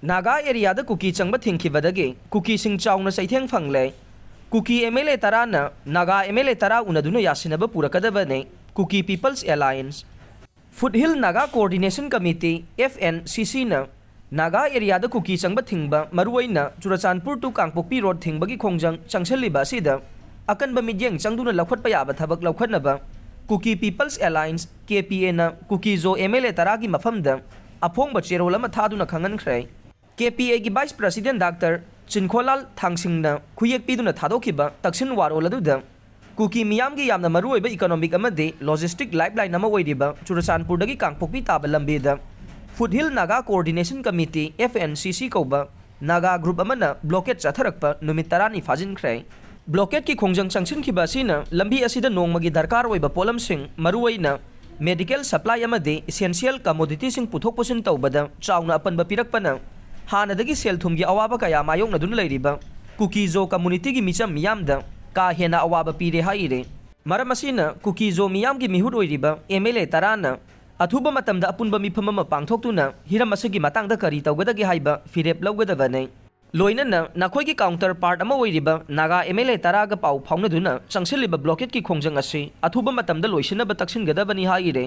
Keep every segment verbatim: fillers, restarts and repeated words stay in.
ꯅꯥꯒꯥ ꯑꯦꯔꯤꯌꯥꯗ ꯀꯨꯀꯤ ꯆꯪꯕ ꯊꯤꯡꯈꯤꯕꯗꯒꯤ ꯀꯨꯀꯤꯁꯤꯡ ꯆꯥꯎꯅ ꯆꯩꯊꯦꯡ ꯐꯪꯂꯦ꯫ ꯀꯨꯀꯤ ꯑꯦꯝ ꯑꯦꯜ ꯑꯦ ꯇꯔꯥꯅ ꯅꯥꯒꯥ ꯑꯦꯝ ꯑꯦꯜ ꯑꯦ ꯇꯔꯥ ꯎꯅꯗꯨꯅ ꯌꯥꯁꯤꯟꯅꯕ ꯄꯨꯔꯛꯀꯗꯕꯅꯤ, Kuki peoples alliance. Foothill Naga coordination committee, F N C ꯁꯤꯅ ꯅꯥꯒꯥ ꯑꯦꯔꯤꯌꯥꯗ ꯀꯨꯀꯤ ꯆꯪꯕ ꯊꯤꯡꯕ, ꯃꯔꯨꯑꯣꯏꯅ ꯆꯨꯔꯆꯥꯟꯄꯨꯔ to ꯀꯥꯡꯄꯣꯛꯄꯤ ꯔꯣꯗ ꯊꯤꯡꯕꯒꯤ ꯈꯣꯡꯖꯪ ꯆꯪꯁꯤꯜꯂꯤꯕ ꯑꯁꯤꯗ ꯑꯀꯟꯕ ꯃꯤꯠꯌꯦꯡ ꯆꯪꯗꯨꯅ ꯂꯧꯈꯠꯄ ꯌꯥꯕ ꯊꯕꯛ ꯂꯧꯈꯠꯅꯕ ꯀꯨꯀꯤ ꯄꯤꯄꯜꯁ ꯑꯦꯂꯥꯏꯟꯁ, ꯀꯦ ꯄꯤ ꯑꯦꯅ ꯀꯨꯀꯤ ꯖꯣ ꯑꯦꯝ ꯑꯦꯜ ꯑꯦ ꯇꯔꯥꯒꯤ ꯃꯐꯝꯗ ꯑꯐꯣꯡꯕ ꯆꯦꯔꯣꯜ ꯑꯃ ꯊꯥꯗꯨꯅ ꯈꯪꯍꯟꯈ꯭ꯔꯦ꯫ ꯀꯦ ꯄꯤ ꯑꯦꯒꯤ ꯚꯥꯏꯁ ꯄ꯭ꯔꯁꯤꯗꯦꯟ ꯗꯥꯛꯇꯔ ꯆꯤꯟꯈꯣꯂꯥꯜ ꯊꯥꯡꯁꯤꯡꯅ ꯈꯨꯌꯦꯛ ꯄꯤꯗꯨꯅ ꯊꯥꯗꯣꯛꯈꯤꯕ ꯇꯛꯁꯤꯟ ꯋꯥꯔꯣꯜ ꯑꯗꯨꯗ ꯀꯨꯀꯤ ꯃꯤꯌꯥꯝꯒꯤ ꯌꯥꯝꯅ ꯃꯔꯨꯑꯣꯏꯕ ꯏꯀꯣꯅꯣꯃꯤꯛ ꯑꯃꯗꯤ ꯂꯣꯖꯤꯁꯇꯤꯛ ꯂꯥꯏꯐꯂꯥꯏꯟ ꯑꯃ ꯑꯣꯏꯔꯤꯕ ꯆꯨꯔꯆꯥꯟꯄꯨꯔꯗꯒꯤ ꯀꯥꯡꯄꯣꯛꯄꯤ ꯇꯥꯕ ꯂꯝꯕꯤꯗ foothill Naga coordination committee, F N C C ꯀꯧꯕ ꯅꯥꯒꯥ ꯒ꯭ꯔꯨꯞ ꯑꯃꯅ ꯕ꯭ꯂꯣꯀꯦꯠ ꯆꯠꯊꯔꯛꯄ ꯅꯨꯃꯤꯠ ꯇꯔꯥꯅꯤ ꯐꯥꯖꯤꯟꯈ꯭ꯔꯦ꯫ ꯕ꯭ꯂꯣꯀꯦꯠꯀꯤ ꯈꯣꯡꯖꯪ ꯆꯪꯁꯤꯟꯈꯤꯕ ꯑꯁꯤꯅ ꯂꯝꯕꯤ ꯑꯁꯤꯗ ꯅꯣꯡꯃꯒꯤ ꯗꯔꯀꯥꯔ ꯑꯣꯏꯕ ꯄꯣꯠꯂꯝꯁꯤꯡ, ꯃꯔꯨꯑꯣꯏꯅ ꯃꯦꯗꯤꯀꯦꯜ ꯁꯄ꯭ꯂꯥꯏ ꯑꯃꯗꯤ ꯏꯁꯦꯟꯁꯤꯌꯦꯜ ꯀꯃꯣꯗꯤꯇꯤꯁꯤꯡ ꯄꯨꯊꯣꯛ ꯄꯨꯁꯤꯟ ꯇꯧꯕꯗ ꯆꯥꯎꯅ ꯑꯄꯟꯕ ꯄꯤꯔꯛꯄꯅ ꯍꯥꯟꯅꯗꯒꯤ ꯁꯦꯜ ꯊꯨꯝꯒꯤ ꯑꯋꯥꯕ ꯀꯌꯥ ꯃꯥꯌꯣꯛꯅꯗꯨꯅ ꯂꯩꯔꯤꯕ ꯀꯨꯀꯤ ꯖꯣ ꯀꯝꯃꯨꯅꯤꯇꯤꯒꯤ ꯃꯤꯆꯝ ꯃꯤꯌꯥꯝꯗ ꯀꯥ ꯍꯦꯟꯅ ꯑꯋꯥꯕ ꯄꯤꯔꯦ ꯍꯥꯏꯔꯤ꯫ ꯃꯔꯝ ꯑꯁꯤꯅ ꯀꯨꯀꯤ ꯖꯣ ꯃꯤꯌꯥꯝꯒꯤ ꯃꯤꯍꯨꯠ ꯑꯣꯏꯔꯤꯕ ꯑꯦꯝ ꯑꯦꯜ ꯑꯦ ꯇꯔꯥꯅ ꯑꯊꯨꯕ ꯃꯇꯝꯗ ꯑꯄꯨꯟꯕ ꯃꯤꯐꯝ ꯑꯃ ꯄꯥꯡꯊꯣꯛꯇꯨꯅ ꯍꯤꯔꯝ ꯑꯁꯤꯒꯤ ꯃꯇꯥꯡꯗ ꯀꯔꯤ ꯇꯧꯒꯗꯒꯦ ꯍꯥꯏꯕ ꯐꯤꯔꯦꯞ ꯂꯧꯒꯗꯕꯅꯤ꯫ ꯂꯣꯏꯅꯅ ꯅꯈꯣꯏꯒꯤ ꯀꯥꯎꯟꯇꯔ ꯄꯥꯔꯠ ꯑꯃ ꯑꯣꯏꯔꯤꯕ ꯅꯥꯒꯥ ꯑꯦꯝ ꯑꯦꯜ ꯑꯦ ꯇꯔꯥꯒ ꯄꯥꯎ ꯐꯥꯎꯅꯗꯨꯅ ꯆꯪꯁꯤꯜꯂꯤꯕ ꯕ꯭ꯂꯣꯀꯦꯠꯀꯤ ꯈꯣꯡꯖꯪ ꯑꯁꯤ ꯑꯊꯨꯕ ꯃꯇꯝꯗ ꯂꯣꯏꯁꯤꯟꯅꯕ ꯇꯛꯁꯤꯟꯒꯗꯕꯅꯤ ꯍꯥꯏꯔꯦ꯫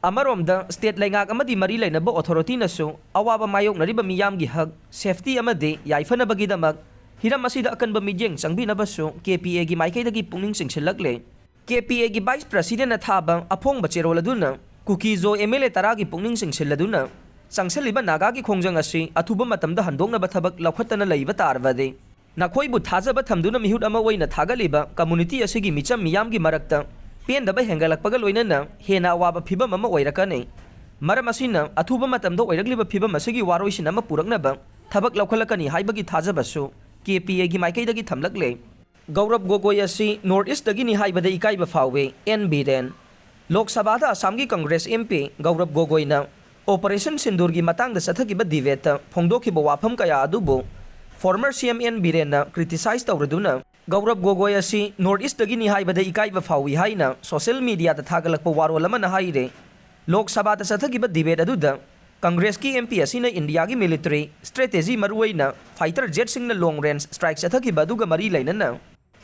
ꯑꯃꯔꯣꯝꯗ, ꯁ꯭ꯇꯦꯠ ꯂꯩꯉꯥꯛ ꯑꯃꯗꯤ ꯃꯔꯤ ꯂꯩꯅꯕ ꯑꯣꯊꯣꯔꯤꯇꯤꯅꯁꯨ ꯑꯋꯥꯕ ꯃꯥꯌꯣꯛꯅꯔꯤꯕ ꯃꯤꯌꯥꯝꯒꯤ ꯍꯛ, ꯁꯦꯐꯇꯤ ꯑꯃꯗꯤ ꯌꯥꯏꯐꯅꯕꯒꯤꯗꯃꯛ ꯍꯤꯔꯝ ꯑꯁꯤꯗ ꯑꯀꯟꯕ ꯃꯤꯠꯌꯦꯡ ꯆꯪꯕꯤꯅꯕꯁꯨ ꯀꯦ ꯄꯤ ꯑꯦꯒꯤ ꯃꯥꯏꯀꯩꯗꯒꯤ ꯄꯨꯛꯅꯤꯡ ꯆꯤꯡꯁꯤꯜꯂꯛꯂꯦ꯫ ꯀꯦ ꯄꯤ ꯑꯦꯒꯤ ꯚꯥꯏꯁ ꯄ꯭ꯔꯁꯤꯗꯦꯟꯅ ꯊꯥꯕ ꯑꯐꯣꯡꯕ ꯆꯦꯔꯣꯜ ꯑꯗꯨꯅ ꯀꯨꯀꯤ ꯖꯣ ꯑꯦꯝ ꯑꯦꯜ ꯑꯦ ꯇꯔꯥꯒꯤ ꯄꯨꯛꯅꯤꯡ ꯆꯤꯡꯁꯤꯜꯂꯗꯨꯅ ꯆꯪꯁꯤꯜꯂꯤꯕ ꯅꯥꯒꯥꯒꯤ ꯈꯣꯡꯖꯪ ꯑꯁꯤ ꯑꯊꯨꯕ ꯃꯇꯝꯗ ꯍꯟꯗꯣꯛꯅꯕ ꯊꯕꯛ ꯂꯧꯈꯠꯇꯅ ꯂꯩꯕ ꯇꯥꯔꯕꯗꯤ ꯅꯈꯣꯏꯕꯨ ꯊꯥꯖꯕ ꯊꯝꯗꯨꯅ ꯃꯤꯍꯨꯠ ꯑꯃ ꯑꯣꯏꯅ ꯊꯥꯒꯠꯂꯤꯕ ꯀꯝꯃꯨꯅꯤꯇꯤ ꯑꯁꯤꯒꯤ ꯃꯤꯆꯝ ꯃꯤꯌꯥꯝꯒꯤ ꯃꯔꯛꯇ ꯄꯦꯟꯗꯕ ꯍꯦꯟꯒꯠꯂꯛꯄꯒ ꯂꯣꯏꯅꯅ ꯍꯦꯟꯅ ꯑꯋꯥꯕ ꯐꯤꯚꯝ ꯑꯃ ꯑꯣꯏꯔꯛꯀꯅꯤ꯫ ꯃꯔꯝ ꯑꯁꯤꯅ ꯑꯊꯨꯕ ꯃꯇꯝꯗ ꯑꯣꯏꯔꯛꯂꯤꯕ ꯐꯤꯚꯝ ꯑꯁꯤꯒꯤ ꯋꯥꯔꯣꯏꯁꯤꯟ ꯑꯃ ꯄꯨꯔꯛꯅꯕ ꯊꯕꯛ ꯂꯧꯈꯠꯂꯛꯀꯅꯤ ꯍꯥꯏꯕꯒꯤ ꯊꯥꯖꯕꯁꯨ ꯀꯦ ꯄꯤ ꯑꯦꯒꯤ ꯃꯥꯏꯀꯩꯗꯒꯤ ꯊꯝꯂꯛꯂꯦ꯫ ꯒꯧꯔꯕ ꯒꯣꯒꯣꯏ ꯑꯁꯤ ꯅꯣꯔꯠ ꯏꯁꯇꯒꯤꯅꯤ ꯍꯥꯏꯕꯗ ꯏꯀꯥꯏꯕ ꯐꯥꯎꯏ, ꯑꯦꯟ ꯕꯤꯔꯦꯟ꯫ ꯂꯣꯛ ꯁꯚꯥꯗ ꯑꯁꯥꯝꯒꯤ ꯀꯪꯒ꯭ꯔꯦꯁ ꯑꯦꯝ ꯄꯤ ꯒꯧꯔꯕ ꯒꯣꯒꯣꯏꯅ ꯑꯣꯄꯔꯦꯁꯟ ꯁꯤꯟꯗꯨꯔꯒꯤ ꯃꯇꯥꯡꯗ ꯆꯠꯊꯈꯤꯕ ꯗꯤꯕꯦꯠꯇ ꯐꯣꯡꯗꯣꯛꯈꯤꯕ ꯋꯥꯐꯝ ꯀꯌꯥ ꯑꯗꯨꯕꯨ ꯐꯣꯔꯃꯔ ꯁꯤ ꯑꯦꯝ ꯑꯦꯟ ꯕꯤꯔꯦꯟꯅ ꯀ꯭ꯔꯤꯇꯤꯁꯥꯏꯖ ꯇꯧꯔꯗꯨꯅ, ꯒꯧꯔꯕ ꯒꯣꯒꯣꯏ ꯑꯁꯤ ꯅꯣꯔꯠ ꯏꯁꯇꯒꯤꯅꯤ ꯍꯥꯏꯕꯗ ꯏꯀꯥꯏꯕ ꯐꯥꯎꯏ ꯍꯥꯏꯅ ꯁꯣꯁꯤꯌꯦꯜ ꯃꯤꯗꯤꯌꯥꯗ ꯊꯥꯒꯠꯂꯛꯄ ꯋꯥꯔꯣꯜ ꯑꯃꯅ ꯍꯥꯏꯔꯦ꯫ ꯂꯣꯛ ꯁꯚꯥꯗ ꯆꯠꯊꯈꯤꯕ ꯗꯤꯕꯦꯠ ꯑꯗꯨꯗ ꯀꯪꯒ꯭ꯔꯦꯁꯀꯤ ꯑꯦꯝ ꯄꯤ ꯑꯁꯤꯅ ꯏꯟꯗꯤꯌꯥꯒꯤ ꯃꯤꯂꯤꯇꯔꯤ ꯁ꯭ꯇ꯭ꯔꯦꯇꯦꯖꯤ, ꯃꯔꯨꯑꯣꯏꯅ ꯐꯥꯏꯇꯔ ꯖꯦꯠꯁꯤꯡꯅ ꯂꯣꯡ ꯔꯦꯟꯖ ꯁ꯭ꯇ꯭ꯔꯥꯏꯛ ꯆꯠꯊꯈꯤꯕ ꯑꯗꯨꯒ ꯃꯔꯤ ꯂꯩꯅꯅ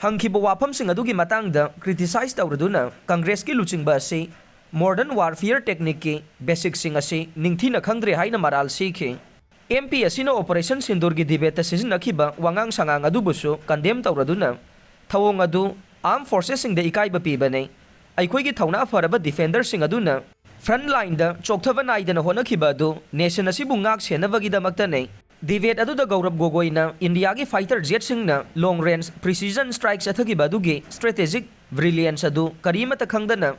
ꯍꯪꯈꯤꯕ ꯋꯥꯐꯝꯁꯤꯡ ꯑꯗꯨꯒꯤ ꯃꯇꯥꯡꯗ ꯀ꯭ꯔꯤꯇꯤꯁꯥꯏꯖ ꯇꯧꯔꯗꯨꯅ ꯀꯪꯒ꯭ꯔꯦꯁꯀꯤ ꯂꯨꯆꯤꯡꯕ ꯑꯁꯤ ꯃꯣꯗꯔꯟ ꯋꯥꯔꯐꯤꯌꯔ ꯇꯦꯛꯅꯤꯛꯀꯤ ꯕꯦꯁꯤꯛꯁꯤꯡ ꯑꯁꯤ ꯅꯤꯡꯊꯤꯅ ꯈꯪꯗ꯭ꯔꯦ ꯍꯥꯏꯅ ꯃꯔꯥꯜ ꯁꯤꯈꯤ꯫ ꯑꯦꯝ ꯄꯤ ꯑꯁꯤꯅ ꯑꯣꯄꯔꯦꯁꯟ ꯁꯤꯟꯗꯨꯔꯒꯤ ꯗꯤꯕꯦꯠꯇ ꯁꯤꯖꯤꯟꯅꯈꯤꯕ ꯋꯥꯉꯥꯡ ꯁꯉꯥꯡ ꯑꯗꯨꯕꯨꯁꯨ ꯀꯟꯗꯦꯝ ꯇꯧꯔꯗꯨꯅ ꯊꯧꯑꯣꯡ ꯑꯗꯨ ꯑꯥꯔꯝ ꯐꯣꯔꯁꯦꯁꯁꯤꯡꯗ ꯏꯀꯥꯏꯕ ꯄꯤꯕꯅꯤ, ꯑꯩꯈꯣꯏꯒꯤ ꯊꯧꯅꯥ ꯐꯔꯕ ꯗꯤꯐꯦꯟꯗꯔꯁꯤꯡ ꯑꯗꯨꯅ ꯐ꯭ꯔꯟꯠ ꯂꯥꯏꯟꯗ ꯆꯣꯛꯊꯕ ꯅꯥꯏꯗꯅ ꯍꯣꯠꯅꯈꯤꯕ ꯑꯗꯨ ꯅꯦꯁꯟ ꯑꯁꯤꯕꯨ ꯉꯥꯛ ꯁꯦꯟꯅꯕꯒꯤꯗꯃꯛꯇꯅꯤ꯫ ꯗꯤꯕꯦꯠ ꯑꯗꯨꯗ ꯒꯧꯔꯕ ꯒꯣꯒꯣꯏꯅ ꯏꯟꯗꯤꯌꯥꯒꯤ ꯐꯥꯏꯇꯔ ꯖꯦꯠꯁꯤꯡꯅ ꯂꯣꯡ ꯔꯦꯟꯖ ꯄ꯭ꯔꯤꯁꯤꯖꯟ ꯁ꯭ꯇ꯭ꯔꯥꯏꯛ ꯆꯠꯊꯈꯤꯕ ꯑꯗꯨꯒꯤ ꯁ꯭ꯇ꯭ꯔꯦꯇꯦꯖꯤꯛ ꯕ꯭ꯔꯤꯂꯤꯌꯟꯁ ꯑꯗꯨ ꯀꯔꯤꯃꯠꯇ ꯈꯪꯗꯅ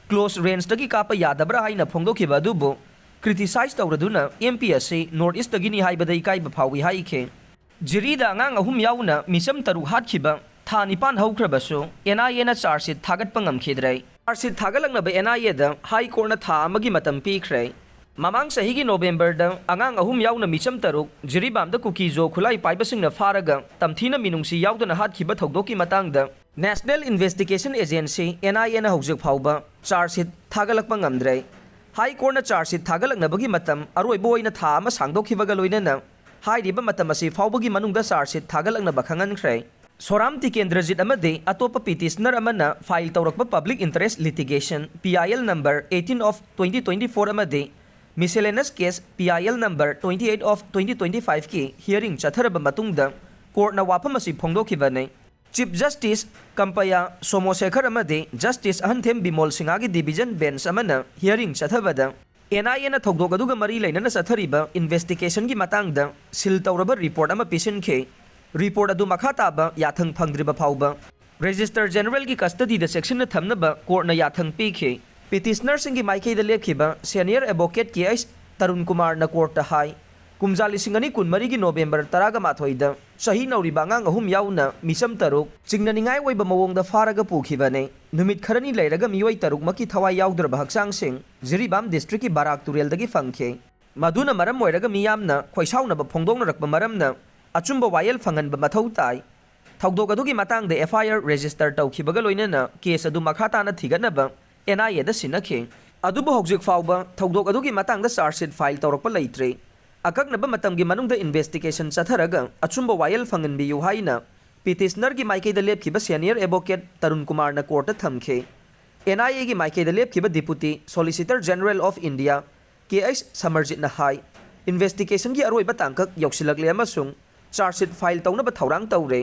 ꯀ꯭ꯂꯣꯖ ꯔꯦꯟꯖꯇꯒꯤ ꯀꯥꯞꯄ ꯌꯥꯗꯕ꯭ꯔꯥ ꯍꯥꯏꯅ ꯐꯣꯡꯗꯣꯛꯈꯤꯕ ꯑꯗꯨꯕꯨ ꯀ꯭ꯔꯤꯇꯤꯁꯥꯏꯖ ꯇꯧꯔꯗꯨꯅ ꯑꯦꯝ ꯄꯤ ꯑꯁꯤ ꯅꯣꯔꯠ ꯏꯁꯇꯒꯤꯅꯤ ꯍꯥꯏꯕꯗ ꯏꯀꯥꯏꯕ ꯐꯥꯎꯏ ꯍꯥꯏꯈꯤ꯫ ꯖꯤꯔꯤꯗ ꯑꯉꯥꯡ ꯑꯍꯨꯝ ꯌꯥꯎꯅ ꯃꯤꯆꯝ ꯇꯔꯨꯛ ꯍꯥꯠꯈꯤꯕ ꯊꯥ ꯅꯤꯄꯥꯟ ꯍꯧꯈ꯭ꯔꯕꯁꯨ ꯑꯦꯟ ꯑꯥꯏ ꯑꯦꯅ ꯆꯥꯔꯖ ꯁꯤꯠ ꯊꯥꯒꯠꯄ ꯉꯝꯈꯤꯗ꯭ꯔꯦ꯫ ꯆꯥꯔꯖ ꯁꯤꯠ ꯊꯥꯒꯠꯂꯛꯅꯕ ꯑꯦꯟ ꯑꯥꯏ ꯑꯦꯗ ꯍꯥꯏ ꯀꯣꯔꯠꯅ ꯊꯥ ꯑꯃꯒꯤ ꯃꯇꯝ ꯄꯤꯈ꯭ꯔꯦ꯫ ꯃꯃꯥꯡ ꯆꯍꯤꯒꯤ ꯅꯣꯕꯦꯝꯕꯔꯗ ꯑꯉꯥꯡ ꯑꯍꯨꯝ ꯌꯥꯎꯅ ꯃꯤꯆꯝ ꯇꯔꯨꯛ ꯖꯤꯔꯤꯕꯥꯝꯗ ꯀꯨꯀꯤ ꯖꯣ ꯈꯨꯠꯂꯥꯏ ꯄꯥꯏꯕꯁꯤꯡꯅ ꯐꯥꯔꯒ ꯇꯝꯊꯤꯅ ꯃꯤꯅꯨꯡꯁꯤ ꯌꯥꯎꯗꯅ ꯍꯥꯠꯈꯤꯕ ꯊꯧꯗꯣꯛꯀꯤ ꯃꯇꯥꯡꯗ ꯅꯦꯁꯅꯦꯜ ꯏꯟꯚꯦꯁꯇꯤꯒꯦꯁꯟ ꯑꯦꯖꯦꯟꯁꯤ, ꯑꯦꯟ ꯑꯥꯏ ꯑꯦꯅ ꯍꯧꯖꯤꯛ ꯐꯥꯎꯕ ꯆꯥꯔꯖ ꯁꯤꯠ ꯊꯥꯒꯠꯂꯛꯄ ꯉꯝꯗ꯭ꯔꯦ꯫ ꯍꯥꯏ ꯀꯣꯔꯠꯅ ꯆꯥꯔꯖ ꯁꯤꯠ ꯊꯥꯒꯠꯂꯛꯅꯕꯒꯤ ꯃꯇꯝ ꯑꯔꯣꯏꯕ ꯑꯣꯏꯅ ꯊꯥ ꯑꯃ ꯁꯥꯡꯗꯣꯛꯈꯤꯕꯒ ꯂꯣꯏꯅꯅ ꯍꯥꯏꯔꯤꯕ ꯃꯇꯝ ꯑꯁꯤ ꯐꯥꯎꯕꯒꯤ ꯃꯅꯨꯡꯗ ꯆꯥꯔꯖ ꯁꯤꯠ ꯊꯥꯒꯠꯂꯛꯅꯕ ꯈꯪꯍꯟꯈ꯭ꯔꯦ꯫ ꯁꯣꯔꯥꯝ ꯇꯤꯀꯦꯟꯗ꯭ꯔꯖꯤꯠ ꯑꯃꯗꯤ ꯑꯇꯣꯞꯄ ꯄꯤꯇꯤꯁꯅꯔ ꯑꯃꯅ ꯐꯥꯏꯜ ꯇꯧꯔꯛꯄ public interest litigation, P I L number eighteen of twenty twenty-four ꯑꯃꯗꯤ miscellaneous case, P I L number twenty eight of twenty twenty-five ꯀꯤ ꯍꯤꯌꯔꯤꯡ ꯆꯠꯊꯔꯕ ꯃꯇꯨꯡꯗ ꯀꯣꯔꯠꯅ ꯋꯥꯐꯝ ꯑꯁꯤ ꯐꯣꯡꯗꯣꯛꯈꯤꯕꯅꯤ꯫ ꯆꯤꯐ ꯖꯁꯇꯤꯁ ꯀꯝꯄꯌꯥ ꯁꯣꯃꯣꯁꯦꯈꯔ ꯑꯃꯗꯤ ꯖꯁꯇꯤꯁ ꯑꯍꯟꯊꯦꯝ ꯕꯤꯃꯣꯜ ꯁꯤꯡꯍꯒꯤ ꯗꯤꯚꯤꯖꯟ ꯕꯦꯟꯆ ꯑꯃꯅ ꯍꯤꯌꯔꯤꯡ ꯆꯠꯊꯕꯗ ꯑꯦꯟ ꯑꯥꯏ ꯑꯦꯅ ꯊꯧꯗꯣꯛ ꯑꯗꯨꯒ ꯃꯔꯤ ꯂꯩꯅꯅ ꯆꯠꯊꯔꯤꯕ ꯏꯟꯚꯦꯁꯇꯤꯒꯦꯁꯟꯒꯤ ꯃꯇꯥꯡꯗ ꯁꯤꯜ ꯇꯧꯔꯕ ꯔꯤꯄꯣꯔꯠ ꯑꯃ ꯄꯤꯁꯤꯟꯈꯤ꯫ ꯔꯤꯄꯣꯔꯠ ꯑꯗꯨ ꯃꯈꯥ ꯇꯥꯕ ꯌꯥꯊꯪ ꯐꯪꯗ꯭ꯔꯤꯕ ꯐꯥꯎꯕ ꯔꯦꯖꯤꯁꯇꯔ ꯖꯦꯅꯔꯦꯜꯒꯤ ꯀꯁꯇꯗꯤꯗ ꯆꯦꯛꯁꯤꯟꯅ ꯊꯝꯅꯕ ꯀꯣꯔꯠꯅ ꯌꯥꯊꯪ ꯄꯤꯈꯤ꯫ ꯄꯤꯇꯤꯁꯅꯔꯁꯤꯡꯒꯤ ꯃꯥꯏꯀꯩꯗ ꯂꯦꯞꯈꯤꯕ ꯁꯦꯅꯤꯌꯔ ꯑꯦꯗꯚꯣꯀꯦꯠ ꯀꯦ ꯑꯩꯆ ꯇꯔꯨꯟ ꯀꯨꯃꯥꯔꯅ ꯀꯣꯔꯠꯇ ꯍꯥꯏ, ꯀꯨꯝꯖꯥ ꯂꯤꯁꯤꯡ ꯑꯅꯤ ꯀꯨꯟꯃꯔꯤꯒꯤ ꯅꯣꯕꯦꯝꯕꯔ ꯇꯔꯥꯒ ꯃꯥꯊꯣꯏꯗ ꯆꯍꯤ ꯅꯧꯔꯤꯕ ꯑꯉꯥꯡ ꯑꯍꯨꯝ ꯌꯥꯎꯅ ꯃꯤꯆꯝ ꯇꯔꯨꯛ ꯆꯤꯡꯅꯅꯤꯡꯉꯥꯏ ꯑꯣꯏꯕ ꯃꯑꯣꯡꯗ ꯐꯥꯔꯒ ꯄꯨꯈꯤꯕꯅꯤ꯫ ꯅꯨꯃꯤꯠ ꯈꯔꯅꯤ ꯂꯩꯔꯒ ꯃꯤꯑꯣꯏ ꯇꯔꯨꯛꯃꯛꯀꯤ ꯊꯋꯥꯏ ꯌꯥꯎꯗ꯭ꯔꯕ ꯍꯛꯆꯥꯡꯁꯤꯡ ꯖꯤꯔꯤꯕꯥꯝ ꯗꯤꯁꯇ꯭ꯔꯤꯛꯀꯤ ꯕꯔꯥꯛ ꯇꯨꯔꯦꯜꯗꯒꯤ ꯐꯪꯈꯤ꯫ ꯃꯗꯨꯅ ꯃꯔꯝ ꯑꯣꯏꯔꯒ ꯃꯤꯌꯥꯝꯅ ꯈꯣꯏꯁꯥꯎꯅꯕ ꯐꯣꯡꯗꯣꯛꯅꯔꯛꯄ ꯃꯔꯝꯅ ꯑꯆꯨꯝꯕ ꯋꯥꯌꯦꯜ ꯐꯪꯍꯟꯕ ꯃꯊꯧ ꯇꯥꯏ꯫ ꯊꯧꯗꯣꯛ ꯑꯗꯨꯒꯤ ꯃꯇꯥꯡꯗ ꯑꯦꯐ ꯑꯥꯏ ꯑꯥꯔ ꯔꯦꯖꯤꯁꯇꯔ ꯇꯧꯈꯤꯕꯒ ꯂꯣꯏꯅꯅ ꯀꯦꯁ ꯑꯗꯨ ꯃꯈꯥ ꯇꯥꯅ ꯊꯤꯒꯠꯅꯕ ꯑꯦꯟ ꯑꯥꯏ ꯑꯦꯗ ꯁꯤꯟꯅꯈꯤ꯫ ꯑꯗꯨꯕꯨ ꯍꯧꯖꯤꯛ ꯐꯥꯎꯕ ꯊꯧꯗꯣꯛ ꯑꯗꯨꯒꯤ ꯃꯇꯥꯡꯗ ꯆꯥꯔꯖ ꯁꯤꯠ ꯐꯥꯏꯜ ꯇꯧꯔꯛꯄ ꯂꯩꯇ꯭ꯔꯤ꯫ ꯑꯀꯛꯅꯕ ꯃꯇꯝꯒꯤ ꯃꯅꯨꯡꯗ ꯏꯟꯚꯦꯁꯇꯤꯒꯦꯁꯟ ꯆꯠꯊꯔꯒ ꯑꯆꯨꯝꯕ ꯋꯥꯌꯦꯜ ꯐꯪꯍꯟꯕꯤꯌꯨ ꯍꯥꯏꯅ ꯄꯤꯇꯤꯁꯅꯔꯒꯤ ꯃꯥꯏꯀꯩꯗ ꯂꯦꯞꯈꯤꯕ ꯁꯦꯅꯤꯌꯔ ꯑꯦꯗꯚꯣꯀꯦꯠ ꯇꯔꯨꯟ ꯀꯨꯃꯥꯔꯅ ꯀꯣꯔꯠꯇ ꯊꯝꯈꯤ꯫ ꯑꯦꯟ ꯑꯥꯏ ꯑꯦꯒꯤ ꯃꯥꯏꯀꯩꯗ ꯂꯦꯞꯈꯤꯕ deputy solicitor general of India K H ꯁꯃꯔꯖꯤꯠꯅ ꯍꯥꯏ, ꯏꯟꯚꯦꯁꯇꯤꯒꯦꯁꯟꯒꯤ ꯑꯔꯣꯏꯕ ꯇꯥꯡꯀꯛ ꯌꯧꯁꯤꯜꯂꯛꯂꯦ ꯑꯃꯁꯨꯡ ꯆꯥꯔꯖ ꯁꯤꯠ ꯐꯥꯏꯜ ꯇꯧꯅꯕ ꯊꯧꯔꯥꯡ ꯇꯧꯔꯦ꯫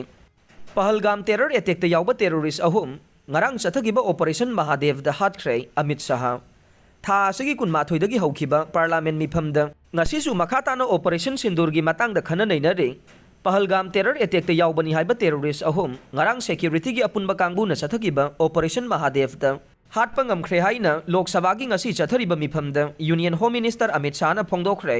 ꯄꯍꯜꯒꯥꯝ ꯇꯦꯔꯔ ꯑꯦꯇꯦꯛꯇ ꯌꯥꯎꯕ ꯇꯦꯔꯣꯔꯤꯁ ꯑꯍꯨꯝ ꯉꯔꯥꯡ ꯆꯠꯊꯈꯤꯕ ꯑꯣꯄꯔꯦꯁꯟ ꯃꯍꯥꯗꯦꯕꯗ ꯍꯥꯠꯈ꯭ꯔꯦ꯫ ꯑꯃꯤꯠ ꯁꯍꯥ꯫ ꯊꯥ ꯑꯁꯤꯒꯤ ꯀꯨꯟꯃꯥꯊꯣꯏꯗꯒꯤ ꯍꯧꯈꯤꯕ ꯄꯥꯔꯂꯥꯃꯦꯟ ꯃꯤꯐꯝꯗ ꯉꯁꯤꯁꯨ ꯃꯈꯥ ꯇꯥꯅ ꯑꯣꯄꯔꯦꯁꯟ ꯁꯤꯟꯗꯨꯔꯒꯤ ꯃꯇꯥꯡꯗ ꯈꯟꯅ ꯅꯩꯅꯔꯤ꯫ ꯄꯍꯜꯒꯥꯝ ꯇꯦꯔꯔ ꯑꯦꯇꯦꯛꯇ ꯌꯥꯎꯕꯅꯤ ꯍꯥꯏꯕ ꯇꯦꯔꯣꯔꯤꯁ ꯑꯍꯨꯝ ꯉꯔꯥꯡ ꯁꯦꯀ꯭ꯌꯨꯔꯤꯇꯤꯒꯤ ꯑꯄꯨꯟꯕ ꯀꯥꯡꯕꯨꯅ ꯆꯠꯊꯈꯤꯕ ꯑꯣꯄꯔꯦꯁꯟ ꯃꯍꯥꯗꯦꯕꯗ ꯍꯥꯠꯄ ꯉꯝꯈ꯭ꯔꯦ ꯍꯥꯏꯅ ꯂꯣꯛ ꯁꯚꯥꯒꯤ ꯉꯁꯤ ꯆꯠꯊꯔꯤꯕ ꯃꯤꯐꯝꯗ ꯌꯨꯅꯤꯌꯟ ꯍꯣꯝ ꯃꯤꯅꯤꯁꯇꯔ ꯑꯃꯤꯠ ꯁꯍꯥꯅ ꯐꯣꯡꯗꯣꯛꯈ꯭ꯔꯦ꯫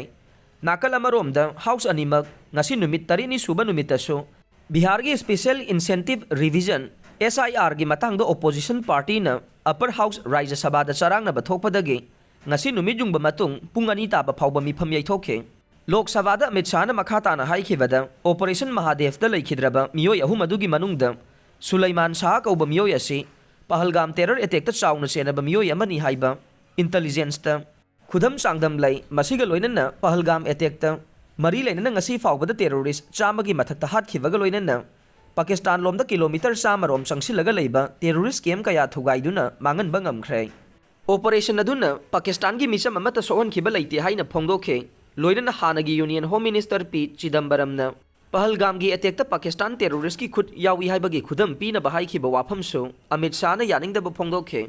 ꯅꯥꯀꯜ ꯑꯃꯔꯣꯝꯗ ꯍꯥꯎꯁ ꯑꯅꯤꯃꯛ ꯉꯁꯤ ꯅꯨꯃꯤꯠ ꯇꯔꯦꯠꯅꯤ ꯁꯨꯕ ꯅꯨꯃꯤꯠꯇꯁꯨ ꯕꯤꯍꯥꯔꯒꯤ ꯁ꯭ꯄꯦꯁꯤꯌꯦꯜ ꯏꯟꯁꯦꯟꯇꯤꯚ ꯔꯤꯚꯤꯖꯟ, ꯑꯦꯁ ꯑꯥꯏ ꯑꯥꯔꯒꯤ ꯃꯇꯥꯡꯗ ꯑꯣꯄꯣꯖꯤꯁꯟ ꯄꯥꯔꯇꯤꯅ ꯑꯄꯔ ꯍꯥꯎꯁ ꯔꯥꯖ꯭ꯌ ꯁꯚꯥꯗ ꯆꯔꯥꯡꯅꯕ ꯊꯣꯛꯄꯗꯒꯤ ꯉꯁꯤ ꯅꯨꯃꯤꯠ ꯌꯨꯡꯕ ꯃꯇꯨꯡ ꯄꯨꯡ ꯑꯅꯤ ꯇꯥꯕ ꯐꯥꯎꯕ ꯃꯤꯐꯝ ꯌꯩꯊꯣꯛꯈꯤ꯫ ꯂꯣꯛ ꯁꯚꯥꯗ ꯑꯃꯤꯠ ꯁꯍꯥꯅ ꯃꯈꯥ ꯇꯥꯅ ꯍꯥꯏꯈꯤꯕꯗ, ꯑꯣꯄꯔꯦꯁꯟ ꯃꯍꯥꯗꯦꯕꯇ ꯂꯩꯈꯤꯗ꯭ꯔꯕ ꯃꯤꯑꯣꯏ ꯑꯍꯨꯝ ꯑꯗꯨꯒꯤ ꯃꯅꯨꯡꯗ ꯁꯨꯂꯩꯃꯥꯟ ꯁꯍꯥ ꯀꯧꯕ ꯃꯤꯑꯣꯏ ꯑꯁꯤ ꯄꯍꯜꯒꯥꯝ ꯇꯦꯔꯔ ꯑꯦꯇꯦꯛꯇ ꯆꯥꯎꯅ ꯆꯦꯟꯅꯕ ꯃꯤꯑꯣꯏ ꯑꯃꯅꯤ ꯍꯥꯏꯕ ꯏꯟꯇꯦꯂꯤꯖꯦꯟꯁꯇ ꯈꯨꯗꯝ ꯆꯥꯡꯗꯝ ꯂꯩ꯫ ꯃꯁꯤꯒ ꯂꯣꯏꯅꯅ ꯄꯍꯜꯒꯥꯝ ꯑꯦꯇꯦꯛꯇ ꯃꯔꯤ ꯂꯩꯅꯅ ꯉꯁꯤ ꯐꯥꯎꯕꯗ ꯇꯦꯔꯣꯔꯤꯁ ꯆꯥꯝꯃꯒꯤ ꯃꯊꯛꯇ ꯍꯥꯠꯈꯤꯕꯒ ꯂꯣꯏꯅꯅ ꯄꯥꯀꯤꯁꯇꯥꯟ ꯂꯣꯝꯗ ꯀꯤꯂꯣꯃꯤꯇꯔ ꯆꯥꯝꯃ ꯔꯣꯝ ꯆꯪꯁꯤꯜꯂꯒ ꯂꯩꯕ ꯇꯦꯔꯣꯔꯤꯁ ꯀꯦꯝ ꯀꯌꯥ ꯊꯨꯒꯥꯏꯗꯨꯅ ꯃꯥꯡꯍꯟꯕ ꯉꯝꯈ꯭ꯔꯦ꯫ ꯑꯣꯄꯔꯦꯁꯟ ꯑꯗꯨꯅ ꯄꯥꯀꯤꯁꯇꯥꯟꯒꯤ ꯃꯤꯆꯝ ꯑꯃꯠꯇ ꯁꯣꯛꯍꯟꯈꯤꯕ ꯂꯩꯇꯦ ꯍꯥꯏꯅ ꯐꯣꯡꯗꯣꯛꯈꯤ꯫ ꯂꯣꯏꯅꯅ ꯍꯥꯟꯅꯒꯤ ꯌꯨꯅꯤꯌꯟ ꯍꯣꯝ ꯃꯤꯅꯤꯁꯇꯔ ꯄꯤ ꯆꯤꯗꯝꯕꯔꯝꯅ ꯄꯍꯜꯒꯥꯝꯒꯤ ꯑꯦꯇꯦꯛꯇ ꯄꯥꯀꯤꯁꯇꯥꯟ ꯇꯦꯔꯣꯔꯤꯁꯀꯤ ꯈꯨꯠ ꯌꯥꯎꯏ ꯍꯥꯏꯕꯒꯤ ꯈꯨꯗꯝ ꯄꯤꯅꯕ ꯍꯥꯏꯈꯤꯕ ꯋꯥꯐꯝꯁꯨ ꯑꯃꯤꯠ ꯁꯍꯥꯅ ꯌꯥꯅꯤꯡꯗꯕ ꯐꯣꯡꯗꯣꯛꯈꯤ꯫